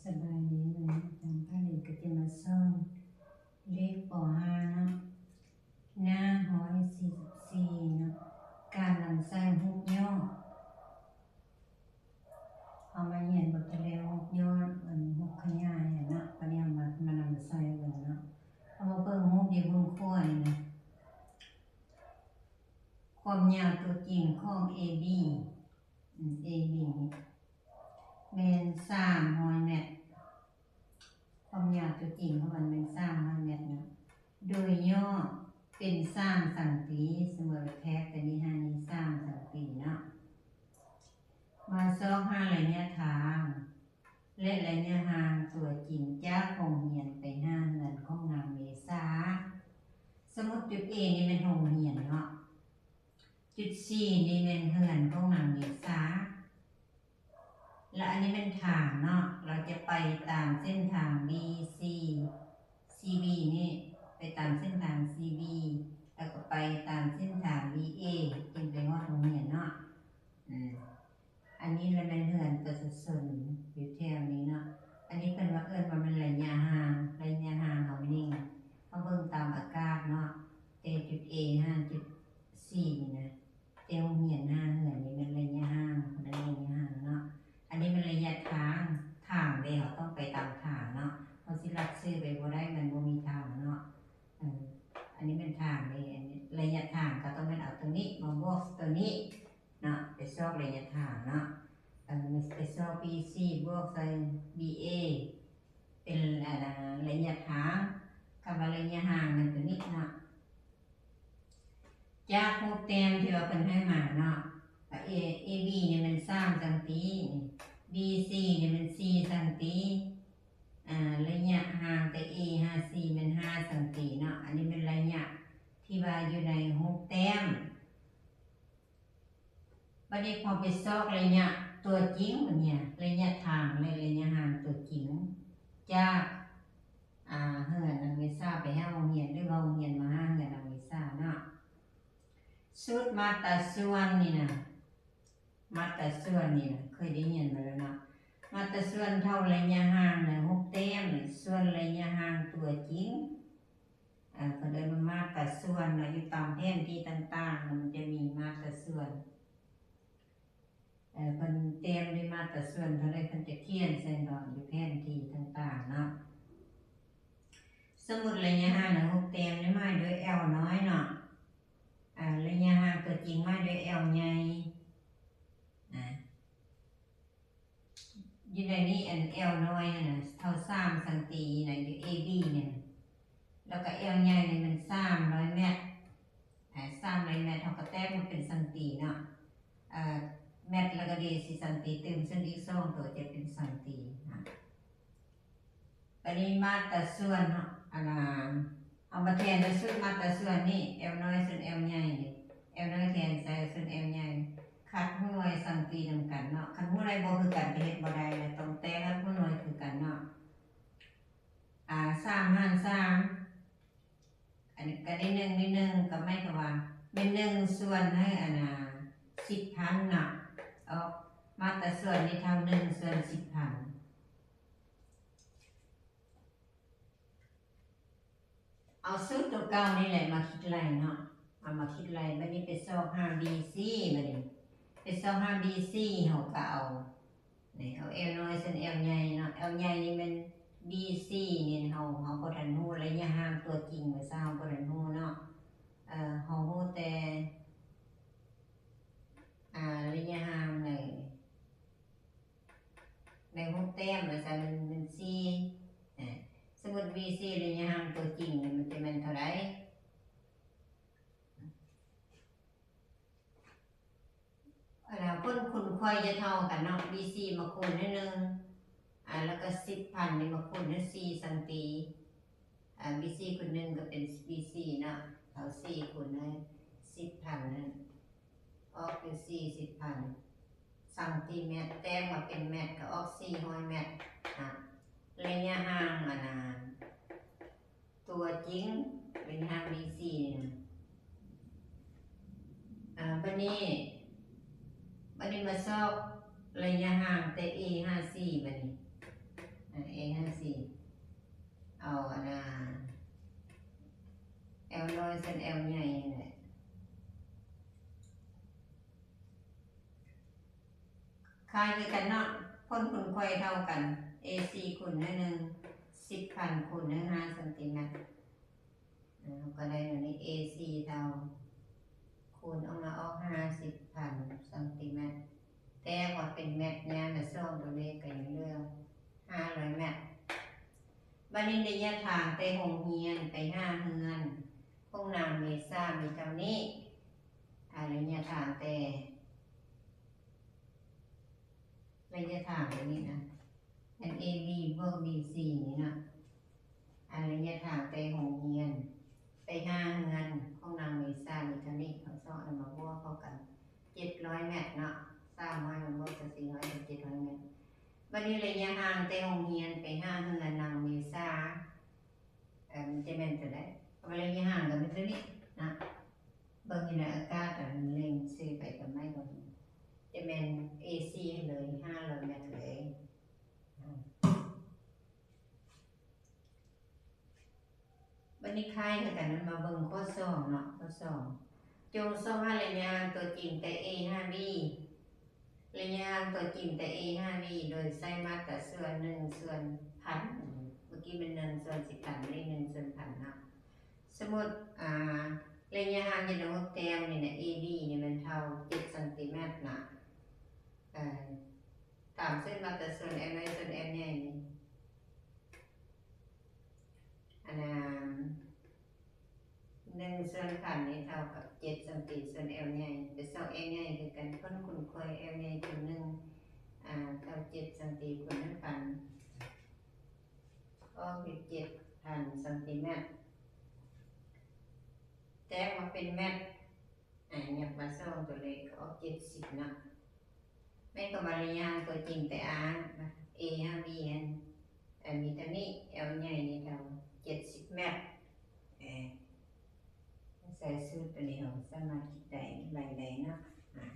ສະບາຍດີ, ມື້ນີ້ອາຈານພາລິນກໍຈະມາສອນເລກ ປໍຫ້າເນາະ, ໜ້າຮ້ອຍສີ່ສິບສີ່ເນາະ, ການນຳໃຊ້ຮູບຫຍໍ້. ເຮົາມາຮຽນບົດທີ່ແລ້ວ ຮູບຫຍໍ້ ອັນ ຮູບຂະຫຍາຍຫັ້ນເນາະ, ບາດນີ້ເຮົາມາ ມານຳໃຊ້ເບິ່ງເນາະ. ເຮົາມາເບິ່ງຮູບຢູ່ເບື້ອງຂວານີ້ນະ, ຄວາມຍາວຕົວຈິງຂອງເອບີ ອາ ເອບີນີ້ແມ່ນສາມຮ້ອຍແມັດ, ຄວາມຍາວຕົວຈິງຂອງມັນແມ່ນສາມຮ້ອຍແມັດເນາະ, ໂດຍຫຍໍ້ເປັນສາມຊັງຕີ, ສົມມຸດວ່າແທກຕົວນີ້ໃຫ້ສາມຊັງຕີເນາະ. ມາຊອກຫາໄລຍະທາງ ແລະ ໄລຍະຫ່າງຕົວຈິງຈາກໂຮງຮຽນໄປຫາເຮືອນຂອງນາງເມສາ. ສົມມຸດຈຸດເອນີ້ແມ່ນໂຮງຮຽນເນາະ, ຈຸດຊີນີ້ແມ່ນເຮືອນຂອງນາງເມສາ ແລະ ອັນນີ້ແມ່ນທາງເນາະ, ເຮົາຈະໄປຕາມເສັ້ນທາງບີຊີ ຊີບີນີ້, ໄປຕາມເສັ້ນທາງຊີບີ ແລ້ວກໍໄປຕາມເສັ້ນທາງບີເອ ຈຶ່ງໄປຮອດໂຮງຮຽນເນາະ. ອືມ ອັນນີ້ລະແມ່ນເຮືອນປະຊາຊົນຢູ່ແຖວນີ້ເນາະ. ອັນນີ້ເພິ່ນວ່າ ເອີ້ນວ່າແມ່ນໄລຍະຫ່າງ, ໄລຍະຫ່າງເຮົານີ້ ເຮົາເບິ່ງຕາມອາກາດເນາະ, ແຕ່ຈຸດເອຫາຈຸດຊີນີ້ນະ, ແຕ່ໂຮງຮຽນຫາເຮືອນນີ້ແມ່ນໄລຍະຫ່າງ, ເພິ່ນເອີ້ນໄລຍະຫ່າງເນາະ. ອັນນີ້ແມ່ນໄລຍະທາງ, ທາງເດ້ ເຮົາຕ້ອງໄປຕາມທາງເນາະ, ເຮົາຊິລັດຊື່ໄປບໍ່ໄດ້ ມັນບໍ່ມີທາງເນາະ. ເອີ ອັນນີ້ແມ່ນທາງເດ້, ອັນນີ້ໄລຍະທາງກໍຕ້ອງແມ່ນເອົາຕົວນີ້ມາບວກຕົວນີ້ເນາະ, ໄປຊອກໄລຍະທາງເນາະ. ເອີ ໄປຊອກບີຊີບວກໃສ່ບີເອ ເປັນ ອາ ໄລຍະທາງ, ຄຳວ່າໄລຍະຫ່າງແມ່ນຕົວນີ້ເນາະ. ຈາກຮູບແຕ້ມທີ່ວ່າເພິ່ນໃຫ້ມາເນາະ, ເອ ເອບີນີ້ແມ່ນສາມຊັງຕີ, ບີຊີນີ້ແມ່ນສີ່ຊັງຕີ, ອາ ໄລຍະຫ່າງແຕ່ເອຫາຊີແມ່ນຫ້າຊັງຕີເນາະ. ອັນນີ້ແມ່ນໄລຍະທີ່ວ່າຢູ່ໃນຮູບແຕ້ມ. ບັດນີ້ເຮົາໄປຊອກໄລຍະຕົວຈິງ, ບັດນີ້ໄລຍະທາງ ແລະ ໄລຍະຫ່າງຕົວຈິງ ຈາກ ອາ ເຮືອນນາງເມສາໄປຫາໂຮງຮຽນ ຫຼືວ່າໂຮງຮຽນມາຫາເຮືອນນາງເມສາເນາະ. ສູດມາດຕາສ່ວນນີ້ນະ, ມາດຕາສ່ວນນີ້ນະ ເຄີຍໄດ້ຮຽນມາແລ້ວເນາະ, ມາດຕາສ່ວນເທົ່າໄລຍະຫ່າງໃນຮູບແຕ້ມ ສ່ວນໄລຍະຫ່າງຕົວຈິງ. ເອີ ເພິ່ນເອີ້ນວ່າມາດຕາສ່ວນເນາະ, ຢູ່ຕາມແຜນທີ່ຕ່າງໆ ມັນຈະມີມາດຕາສ່ວນ. ເອີ ເພິ່ນແຕ້ມດ້ວຍມາດຕາສ່ວນເທົ່າໃດ ເພິ່ນຈະຂຽນໃສ່ເນາະ ຢູ່ແຜນທີ່ຕ່າງໆເນາະ. ສົມມຸດໄລຍະຫ່າງໃນຮູບແຕ້ມນີ້ໝາຍດ້ວຍແອວນ້ອຍເນາະ, ອາ ໄລຍະຫ່າງຕົວຈິງໝາຍດ້ວຍແອວໃຫຍ່. ອາ ຢູ່ໃນນີ້ ອັນແອວນ້ອຍຫັ້ນນະ ເທົ່າສາມຊັງຕີນະ ຢູ່ເອບີນີ້, ແລ້ວກໍແອວໃຫຍ່ນີ້ແມ່ນສາມຮ້ອຍແມັດ. ອາ ສາມຮ້ອຍແມັດ ເຮົາກໍແຕກມາເປັນຊັງຕີເນາະ, ເອີ ແມັດ ແລ້ວກໍເດຊິຊັງຕີ ຕື່ມເຊິ່ງອີກສອງໂຕຈະເປັນຊັງຕີນະ. ບັດນີ້ມາດຕາສ່ວນເນາະ, ອັນນ່າ ເອົາມາແທນໃນສູດມາດຕາສ່ວນນີ້ ແອວນ້ອຍສ່ວນແອວໃຫຍ່ນີ້, ແອວນ້ອຍແທນໃສ່ສ່ວນແອວໃຫຍ່, ຄັດຮູ້ໜ່ວຍຊັງຕີນຳກັນເນາະ. ຄັນຮູ້ໜ່ວຍບໍ່ຄືກັນກໍເຮັດບໍ່ໄດ້, ຕ້ອງແຕ່ຄັດຮູ້ໜ່ວຍຄືກັນເນາະ. ອາ ສາມຫານສາມ ອັນນີ້ກໍໄດ້ໜຶ່ງ ໄດ້ໜຶ່ງ ກໍໝາຍຄວາມວ່າແມ່ນໜຶ່ງສ່ວນໃຫ້ ອັນນ່າ ສິບພັນເນາະ, ອອກມາດຕາສ່ວນນີ້ເທົ່າໜຶ່ງສ່ວນສິບພັນ. ເອົາສູດຕົວເກົ່ານີ້ແຫຼະມາຄິດໄລ່ເນາະ, ເອົາມາຄິດໄລ່. ບັດນີ້ໄປຊອກຫາບີຊີ, ບັດນີ້ໄປຊອກຫາບີຊີ ເຮົາກໍເອົາ ນີ້ ເອົາແອວນ້ອຍສ່ວນແອວໃຫຍ່ເນາະ, ແອວໃຫຍ່ນີ້ແມ່ນບີຊີນີ້ ເຮົາ ເຮົາບໍ່ທັນຮູ້ໄລຍະຫ່າງຕົວຈິງວ່າຊະ, ເຮົາບໍ່ທັນຮູ້ເນາະ. ເອີ ເຮົາຮູ້ແຕ່ ອາ ໄລຍະຫ່າງໃນ ໃນຮູບແຕ້ມວ່າຊະ ມັນ ມັນສີ່. ອາ ສົມມຸດບີຊີໄລຍະຫ່າງຕົວຈິງນີ້ມັນຈະແມ່ນເທົ່າໃດ? ອັນນ່າ ຜົນຄູນໄຂວ້ຈະເທົ່າກັນເນາະ, ບີຊີມາຄູນໃຫ້ໜຶ່ງ ອາ ແລ້ວກໍສິບພັນນີ້ມາຄູນໃຫ້ສີ່ຊັງຕີ, ອາ ບີຊີຄູນໜຶ່ງກໍເປັນບີຊີເນາະ, ເທົ່າສີ່ຄູນໃຫ້ສິບພັນນັ້ນ ອອກຢູ່ສີ່ສິບພັນຊັງຕີແມັດ, ແຕກມາເປັນແມັດກໍອອກສີ່ຮ້ອຍແມັດ. ອາ ໄລຍະຫ່າງ ອັນນ່າ ຕົວຈິງເປັນຫາງບີຊີນີ້ນະ. ອາ ບັດນີ້ ບັດນີ້ມາຊອກໄລຍະຫ່າງແຕ່ເອຫາຊີ ບັດນີ້ ເອຫ້າສີ່ ເອົາອັນນ່າ ແອວນ້ອຍສ່ວນແອວໃຫຍ່ຫັ້ນແຫຼະ ຄ້າຍຄືກັນເນາະ ຜົນຄູນໄຂວ້ເທົ່າກັນ ເອສີ່ຄູນໜ້ອຍໜຶ່ງ ສິບພັນຄູນໜ້ອຍຫ້າຊັງຕີແມັດ ເຮົາກໍໄດ້ແນວນີ້ ເອສີ່ເທົ່າ ຄູນອອກມາອອກຫ້າສິບພັນຊັງຕີແມັດ ແຕກອອກເປັນແມັດ ຍາມລະສອງຕົວເລກກໍຍັງເຫຼືອຫ້າຮ້ອຍແມັດ. ບັດນີ້ໄລຍະທາງແຕ່ໂຮງຮຽນໄປຫາເຮືອນຂອງນາງເມສາມີເທົ່ານີ້ ອາ ໄລຍະທາງແຕ່ ໄລຍະທາງຕົວນີ້ນະ ແມ່ນເອບີບວກບີຊີນີ້ນະ ອາ ໄລຍະທາງແຕ່ໂຮງຮຽນໄປຫາເຮືອນຂອງນາງເມສາມີເທົ່ານີ້ ເຮົາຕ້ອງເອົາມາບວກເຂົ້າກັນ ເຈັດຮ້ອຍແມັດເນາະ ສາມຮ້ອຍມາບວກກັບສີ່ຮ້ອຍເປັນເຈັດຮ້ອຍແມັດ. ບັດນີ້ໄລຍະຫ່າງແຕ່ໂຮງຮຽນໄປຫາເຮືອນນາງເມສາ ເອີ ມັນຈະແມ່ນຕົວໃດ? ເອົາໄລຍະຫ່າງກໍແມ່ນຕົວນີ້ນະ ເບິ່ງຢູ່ໃນອາກາດ ແລ້ວເລັງຊື່ໄປກັບໄມ້ກໍຈະແມ່ນເອສີ່ເລີຍ ຫ້າຮ້ອຍແມັດເລີຍ. ບັດນີ້ຄ້າຍຄືກັນ ມາເບິ່ງຂໍ້ສອງເນາະ ຂໍ້ສອງ ຈົ່ງຊອກຫາໄລຍະຫ່າງຕົວຈິງແຕ່ເອຫາບີ ໄລຍະຫ່າງຕົວຈິງແຕ່ເອຫາບີ ໂດຍໃຊ້ມາດຕາສ່ວນໜຶ່ງສ່ວນພັນ ເມື່ອກີ້ແມ່ນໜຶ່ງສ່ວນສິບພັນ ນີ້ໜຶ່ງສ່ວນພັນເນາະ. ສົມມຸດ ອາ ໄລຍະຫ່າງຈາກຮູບແຕ້ມນີ້ນະ ເອບີນີ້ແມ່ນເທົ່າເຈັດຊັງຕີແມັດນະ ເອີ ຕາມເສັ້ນມາດຕາສ່ວນແອວນ້ອຍສ່ວນແອວໃຫຍ່ນີ້ ອັນນ່າ ໜຶ່ງສ່ວນພັນນີ້ເທົ່າກັບເຈັດຊັງຕີສ່ວນແອວໃຫຍ່ ໄປຊອກແອວໃຫຍ່ຄືກັນ ຜົນຄູນໄຂວ້ແອວໃຫຍ່ຄືໜຶ່ງ ອາ ເທົ່າເຈັດຊັງຕີຄູນໜຶ່ງພັນ ອອກຢູ່ເຈັດພັນຊັງຕີແມັດ ແຕກມາເປັນແມັດ ອາ ຍັບມາສອງຕົວເລກກໍອອກເຈັດສິບເນາະ. ແມ່ນຄຳວ່າໄລຍະຫ່າງຕົວຈິງແຕ່ອາ ເອຫາບີຫັ້ນ ເອີ ມີເທົ່ານີ້ ແອວໃຫຍ່ນີ້ເທົ່າເຈັດສິບແມັດ. ເອີ ໃຊ້ສູດຕົວນີ້ ເຮົາສາມາດຄິດໄດ້ ໄລ່ໄດ້ເນາະ. ອາ